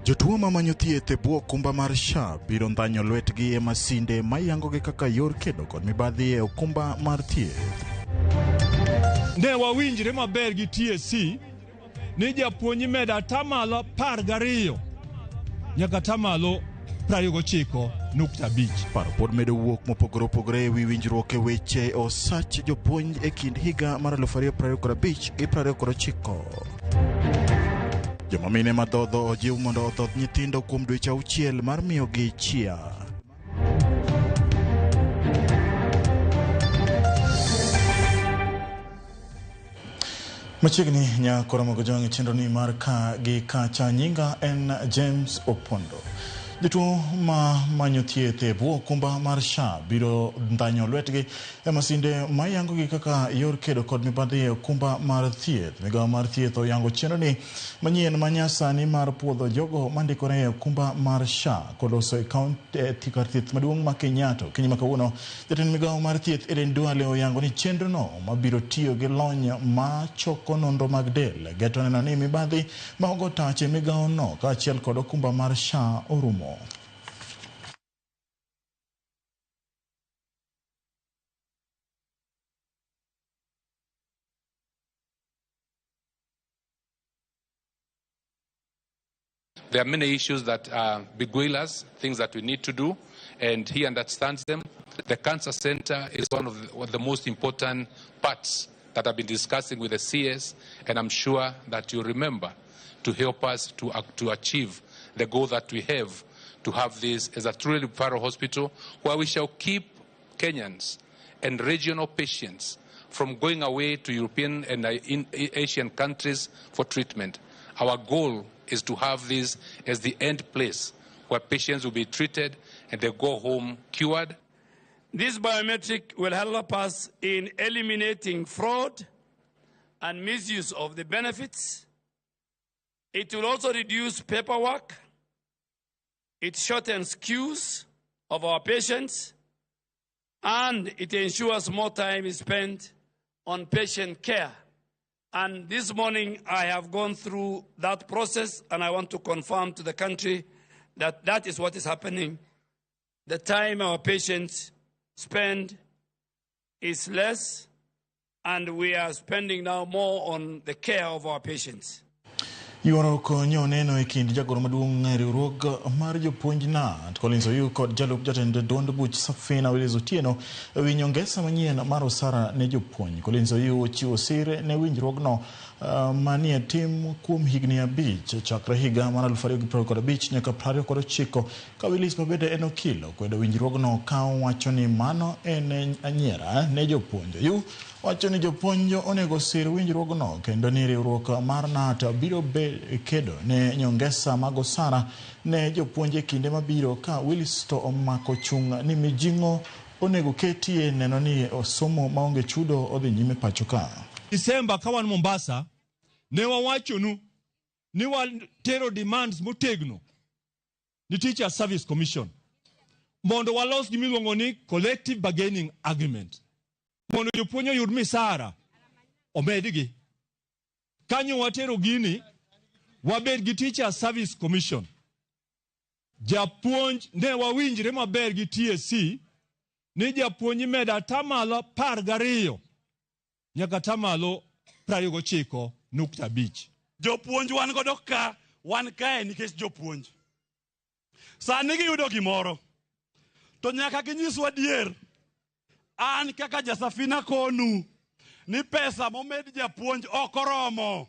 Jotuo ma manyo thieth e bwo okumba mar SHA biro ndhanyo lwetgi e masinde ma yangogi kaka yor kedo kod mibadhi e okumba mar thieth. Ne wawinjre maber gi TSC ni japuonj imedo atamalo 12 nyaka atamalo 29.5. Paro pod medo wuok mopogore opogore e wi winjruok e weche osach jopuonj e kind higa mar 2025 gi 29. Joma mine madhodho ojiw mondo odhodh nyithindo kuom dweche auchiel mar miyogi chia. Machiegni nyakora mogo jwang' e chenro ni mar ka gi kacha nyinga en James Opondo. Jotuo ma manyo thieth e bwo okumba mar SHA biro ndhanyo lwetgi e masinde ma yangogi kaka yor kedo kod mibadhi e okumba mar thieth. Migawo mar thieth oyango chenro ni manyien ma nyasani mar puodho jogo mandikore e okumba mar SHA koloso e kaunti e kar thieth maduong' ma Kenyatta. Okinyi ma kawuono jatend migawo mar thieth Eden Duale oyango ni chenro no mabiro tiyo gi lony ma choko nonro mag del geto neno ni mibadhi ma ogo tach e migawo no kaachiel kod okumba mar SHA orumo. There are many issues that beguile us, things that we need to do, and he understands them. The cancer center is one of the most important parts that I've been discussing with the CS, and I'm sure that you remember to help us to achieve the goal that we have, to have this as a truly referral hospital where we shall keep Kenyans and regional patients from going away to European and in Asian countries for treatment. Our goal is to have this as the end place where patients will be treated and they go home cured. This biometric will help us in eliminating fraud and misuse of the benefits. It will also reduce paperwork. It shortens queues of our patients, and it ensures more time is spent on patient care. And this morning I have gone through that process, and I want to confirm to the country that that is what is happening. The time our patients spend is less, and we are spending now more on the care of our patients. Ywaruok nyo neno e kind jagoro maduong' e riwruog mar jopuonj KNUT Collins Oyuu kod jalup jatend duond buch Safina Willis Otieno e wi nyongesa manyien mar osara ne jopuonj. Collins Oyuu ochiwo sir ne winjruogno manie tim kuom higni 5 chakre higa mar 2025 nyaka 29 ka Willis mabende en okil okwedo winjruogno ka owacho ni mano en anyiera ne jopuonj. Oyuu wacho ni jopuonj onego sir winjruogno kendo ni riwruok mar KNUT biro kedo ne nyongesa mag osara ne jopuonj e kinde mabiro ka Willis to omako chung' ni mijing'o onego ketie neno ni somo maonge chudo odhi nyime pacho ka. Disemba ka wan Mombasa ne wawachonu ni watero demands motegno ni Teacher Service Commission mondo walos gimiluongo ni collective bargaining agreement mondo jopuonj oyud misara omedgi. Kanyo watero gini wabed gi Teacher Service Commission. Japuonj ne wawinjre maber gi TSC ni japuonj imedo atamalo 12 nyaka atamalo 29.5. Jopuonj wan godo ka, wan kae nikech jopuonj. Sani giyudo gimoro, to nyaka ginyiswa adier. An kaka jasafina konu ni pesa momed japuonj ok oromo.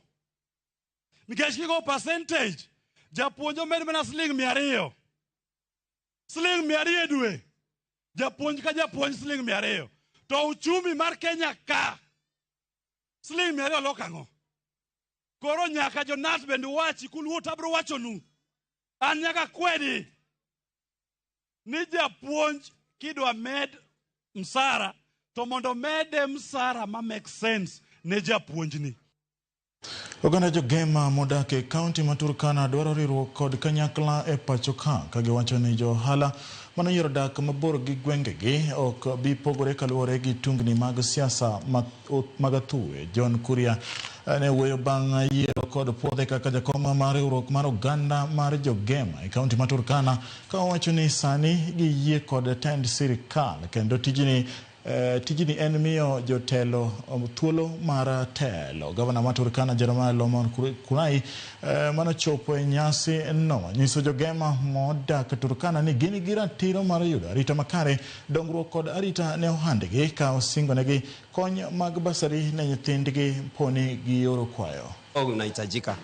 Nikech kigo percentage, japuonj omed mana siling 200. Siling 200 e dwe. Japuonj ka japuonj siling 200. To uchumi mar Kenya ka, siling 200 loko ang'o? Koro nyaka jo KNUT bende wachi, kuluo to abiro wachonu. An nyaka kwedi ni japuonj kidwa med msara to mondo mede msara ma make sense ne japuonjni. Oganda jogema modak e kaunti ma Turkana dwaro riwruok kod kanyakla e pacho ka kagiwacho ni johala manoyiero dak mabor gi gwengegi ok bi pogore kaluwore gi tungni mag siasa mag athuwe. John Kuria ne wuoyo bang' yiero kod puodhe kaka jakom mar riwruok mar oganda mar jogema e kaunti ma Turkana ka owacho ni sani giyie kod tend sirikal kendo tijni en miyo jotelo thuolo mar telo. Gavana ma Turkana Jeremiah Lomon Kurai manochopo e nyasi no nyiso jogema modak Turkana ni gin gi ratiro mar yudo arita makare, dongruok kod arita ne ohandgi ka osingonegi kony mag basari ne nyithindgi poni gioro kwayo. Unahitajika.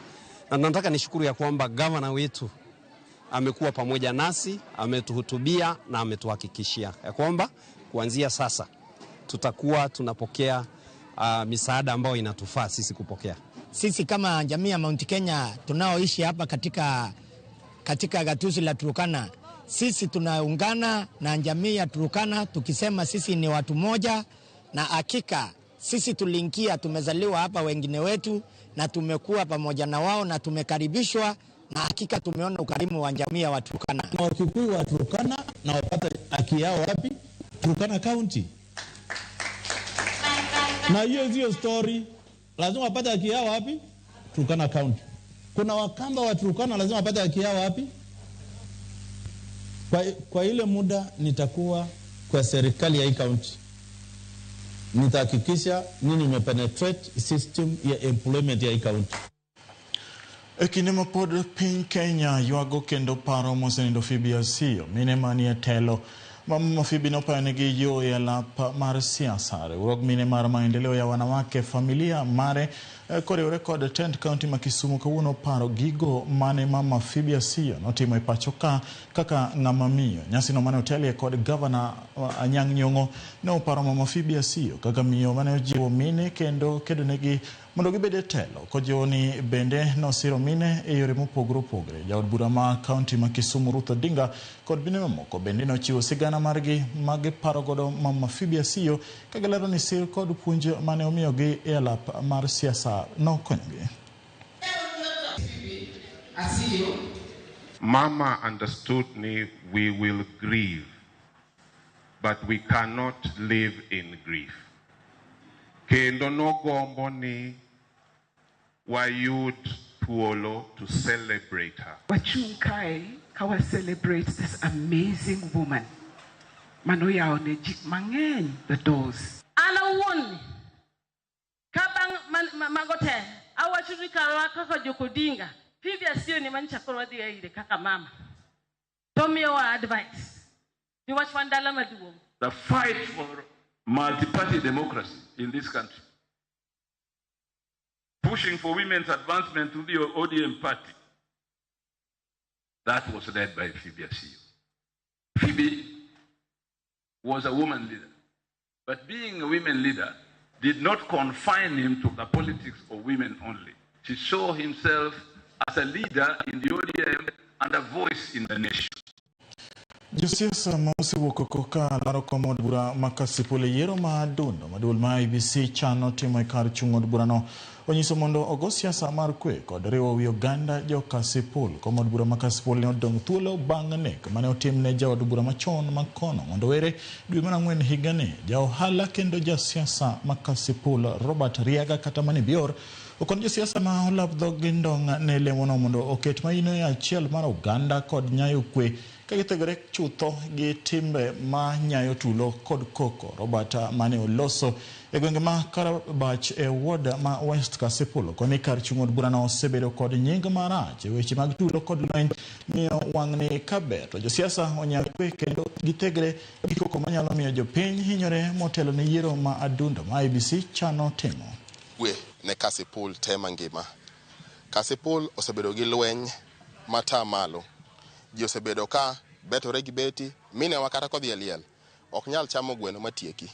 Na nataka nishukuru ya kwamba gavana wetu amekuwa pamoja nasi, ametuhutubia na ametuhakikishia ya kwamba kuanzia sasa tutakuwa tunapokea misaada ambayo inatufaa sisi kupokea. Sisi kama jamii ya Mount Kenya tunaoishi hapa katika gatuzi la Turkana, sisi tunaungana na jamii ya Turkana tukisema sisi ni watu moja, na hakika sisi tuliingia, tumezaliwa hapa wengine wetu na tumekuwa pamoja na wao na tumekaribishwa, na hakika tumeona ukarimu wa jamii ya Turkana. Na Wakikuyu wa Turkana na wapata haki yao wapi? Turkana County. Na hiyo sio story. Lazima wapate haki yao wapi? Turkana County. Kuna Wakamba wa Turkana lazima wapate haki yao wapi? Kwa ile muda nitakuwa kwa serikali ya hii county, nitahakikisha nini nimepenetrate system ya employment ya hii county. E kinde ma pod piny Kenya ywago kendo paro mosenindo Phoebe Asiyo, mine manie telo Mama Phoebe nopayonegi yo e alap mar siasa. Riwruog mine mar maendeleo ya wanawake familia mare koriwore kod tend kaunti ma Kisumu kawuono paro gigo mane Mama Phoebe Asiyo notimo e pacho ka kaka ng'ama miyo. Nyasino mane otelie kod gavana Anyang' Nyong'o ne oparo Mama Phoebe Asiyo kaka miyo mane ojiwo mine kendo kedonegi mondo gibed e telo, kojiwo ni bende nosiro mine e yore mopogore opogore. Jaod bura ma kaunti ma Kisumu Ruth Odinga kod mine mamoko bende nochiwo sigana margi magiparo godo Mama Phoebe Asiyo ka gilero ni sir kod puonj mane omiyogi e alap mar siasa nokonyogi. Mama understood me, we will grieve, but we cannot live in grief. Kendo nogombo ni wayud thuolo to celebrate her. Wachung' kae ka wa celebrate this amazing woman. Manoyawo ne ji mang'eny the doors. An awuon ka bang' mago te awacho ni karwa kaka Jokodinga, Phoebe Asiyo ni manyicha koro wadhi ire kaka mama. To miyowa advice. Niwach wan dala maduong'. The fight for multi-party democracy in this country, pushing for women's advancement to the ODM party, that was led by Phoebe Asiyo. Phoebe was a woman leader, but being a women leader did not confine him to the politics of women only. She saw himself as a leader in the ODM and a voice in the nation. Josiasa ma osewuok oko ka laro kom od bura ma Kasipul e yiero ma adundo ma duol ma IEBC chano timo e kar chung' od burano onyiso mondo ogo siasa mar kwe kod riwo wi oganda jo Kasipul. Kom od bura ma Kasipul ne odong' thuolo bang' nek mane otim ne jaod bura machon ma kono mondo were dwe mar ang'wen higani. Ja ohala kendo jasiasa ma Kasipul Robert Riaga kata mane Bior okon josiasa ma olap dhog gi ndong' ne lemono mondo oket maino e achiel mar oganda kod nyayo kwe ka githegore chutho gi timbe ma nyayo tulo kod koko. Robert mane oloso e gwenge ma Karabach e ward ma West Kasipul koni kar chung' od burano osebedo kod nying marach e weche mag tulo kod lweny miyo wang'ni kaber to josiasa onyal kwe kendo githegre gi koko manyalo miyo jopiny hinyore motelo ne yiero ma adundo ma IEBC chano timo. Kwe ne Kasipul te mangima. Kasipul osebedo gi lweny mata malo. Ji osebedo ka betore gi beti, minewa kata kodhi e liel ok nyal chamo gweno matieki,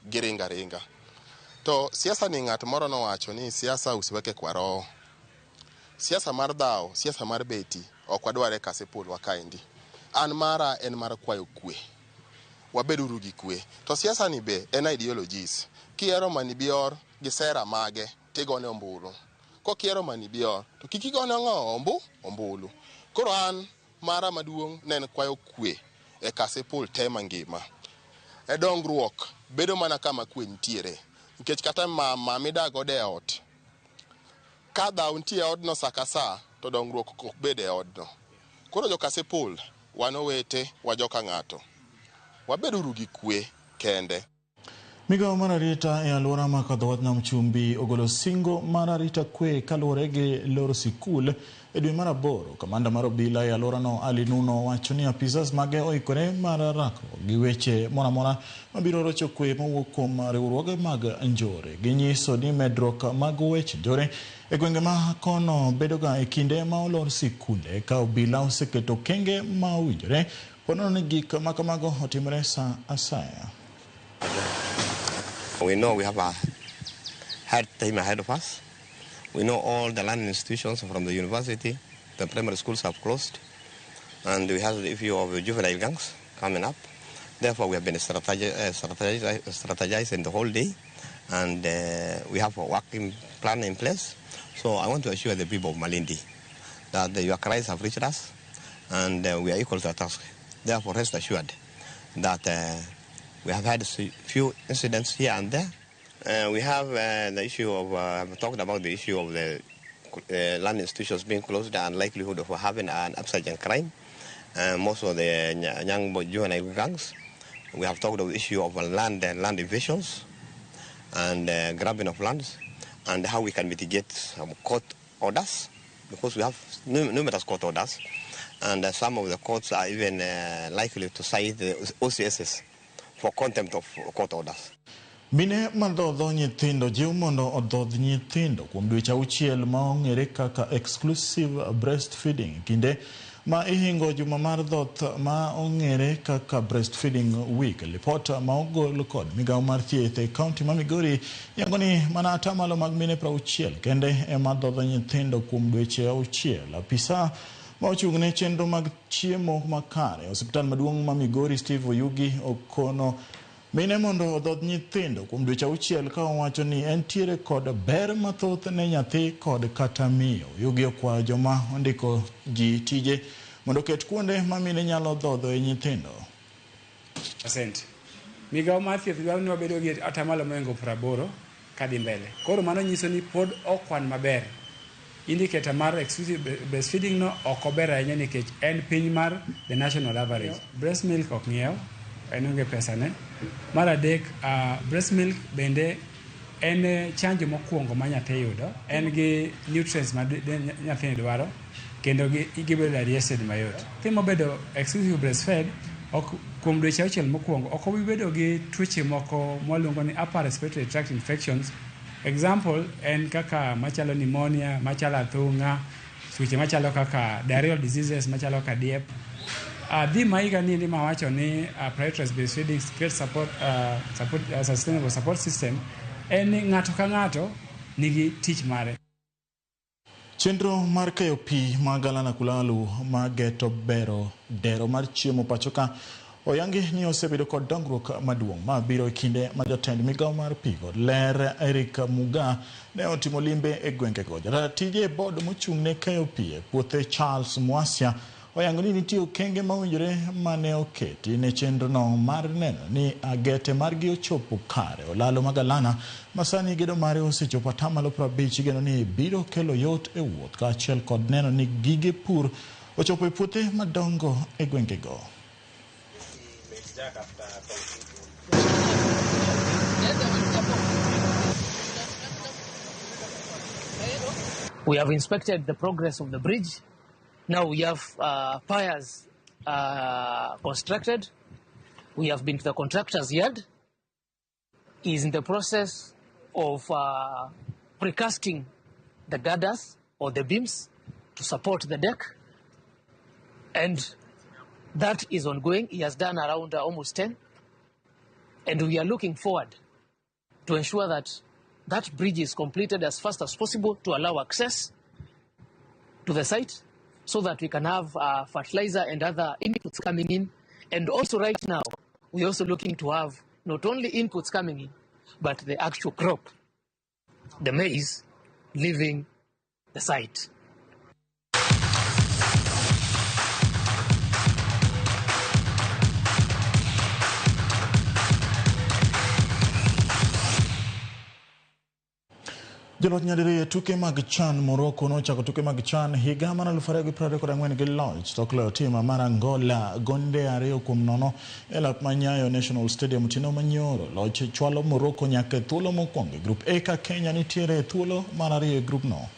giringa ringa. To siasa ni ng'at moro nowacho ni siasa usiweke kwa roho. Siasa mar dhawo, siasa mar beti ok wadware Kasipul wa kaendi. An mara en mar kwayo kwe. Wabeduru gi kwe. To siasa ni be en ideologies. Kihero Mani Bior gi sera mage tigone ombulu. Kokiero Mani Bior to kik igone ang'o ombulu. Koro an mara maduong' ne en kwayo kwe e Kasipul te mangima. E dongruok bedo mana kama kwe nitiere. Nikech kata mama midak godo e ot, ka dhaw nitie e odno sa ka sa, to dongruok ok bed e odno. Koro jo Kasipul, wan owete, wajoka ng'ato. Wabeduru gi kwe kende. Migawo mar arita e alwora ma kadho wach Nam Chumbi ogolo singo mar arita kwe kaluwore gi loro sikul e dwe mar 8. Kamanda mar obila e alworano Ali Nuno wacho ni apisas mage oikore mar rakruok gi weche moro amora mabiro rocho kwe mowuok kuom riwruoge mag njore. Ginyiso ni medruok mag weche njore e gwenge ma kono bedoga e kinde ma olor sikunde ka obila oseketo okenge ma owinjore ponono ni gik ma kamago otimore sa asaya. We know we have a hard time ahead of us. We know all the learning institutions from the university, the primary schools have closed, and we have the issue of juvenile gangs coming up. Therefore, we have been strategizing the whole day, and we have a working plan in place. So I want to assure the people of Malindi that your cries have reached us, and we are equal to the task. Therefore, rest assured that we have had a few incidents here and there. We have the issue of, I've talked about the issue of the land institutions being closed and likelihood of having an upsurge in crime. Most of the young juvenile gangs. We have talked of the issue of land and land invasions and grabbing of lands and how we can mitigate some court orders, because we have numerous court orders, and some of the courts are even likely to cite the OCSs for contempt of court orders. Mine madhodho nyithindo jiw mondo odhodh nyithindo kuom dweche 6 ma ong'ere kaka exclusive breastfeeding kinde ma ihingo juma mar dhoth ma ong'ere kaka breastfeeding week. Lipot ma ogol kod migawo mar thieth e kaunti ma Migori yango ni mana atamalo mag mine 60 kende ema dhodho nyithindo kuom dweche 6. Apisa ma ochung' ne chenro mag chiemo makare osiptal maduong' ma Migori Steve Oyugi okono mine mondo odhodh nyithindo kuom dweche 6 ka owacho ni entiere kod ber mathoth ne nyathi kod kata miyo. Oyugi okwayo joma ondiko ji tije mondo oket kuonde ma mine nyalo dhodho e nyithindo. Migawo mar thieth dwaro ni wabedo gi atamalo mohingo 80 kadhi mbele. Koro mano nyiso ni pod ok wan maber. Indicator mar exclusive breastfeeding no ok ober ahinya nikech en piny mar the national average. Breast milk ok ng'iew, en onge pesa ne. Mar adek, breast milk bende en chanjo mokwongo ma nyathi yudo. En gi nutrients ma nyathini dwaro kendo gibedo digested mayot. Nyathi mobedo exclusive breastfed ok kuom dweche 6 mokwongo ok obi bedo gi tuoche moko mwaluongo ni upper respiratory tract infections. Example en kaka machalo pneumonia, machalo athung'a, tuoche machalo kaka diarrheal diseases, machalo kaka diep. Dhi ma higa ni mawacho ni prioritize breastfeeding create support, sustainable support system en ni ng'ato ka ng'ato nigi tich mare. Chenro mar keyo pi mag Galana Kulalu mageto bero dero mar chiemo pacho ka oyangi ni osebedo kod dongruok maduong' ma biro e kinde ma jatend migawo mar pi kod ler Eric Muga ne otimo limbe e gwengego. Jatije e bod mochung' ne keyo pi e puothe Charles Mwasia oyango ni nitie okenge mowinjore mane oketi ne chenrono mar neno ni agete margi ochopo kare. Olalo ma Galana ma sani gedo mare osechopo atamalo 50 igeno ni biro kelo yot e wuoth kaachiel kod neno ni gige pur ochopo e puothe madongo e gwengego. We have inspected the progress of the bridge. Now we have piers constructed. We have been to the contractor's yard. He is in the process of precasting the girders or the beams to support the deck. And that is ongoing. He has done around almost 10. And we are looking forward to ensure that that bridge is completed as fast as possible to allow access to the site so that we can have fertilizer and other inputs coming in. And also right now, we're also looking to have not only inputs coming in, but the actual crop, the maize, leaving the site. Joloch nyadiriyo e tuke mag CHAN Morocco nochako tuke mag CHAN higa mar 2024 gi loch tok loyo tim mar Angola gonde 2-0 e lap ma Nyayo National Stadium otieno manyoro. Loch chwalo Morocco nyaka e thuolo mokwongo e grup A ka Kenya nitiere e thuolo mar ariyo e grupno.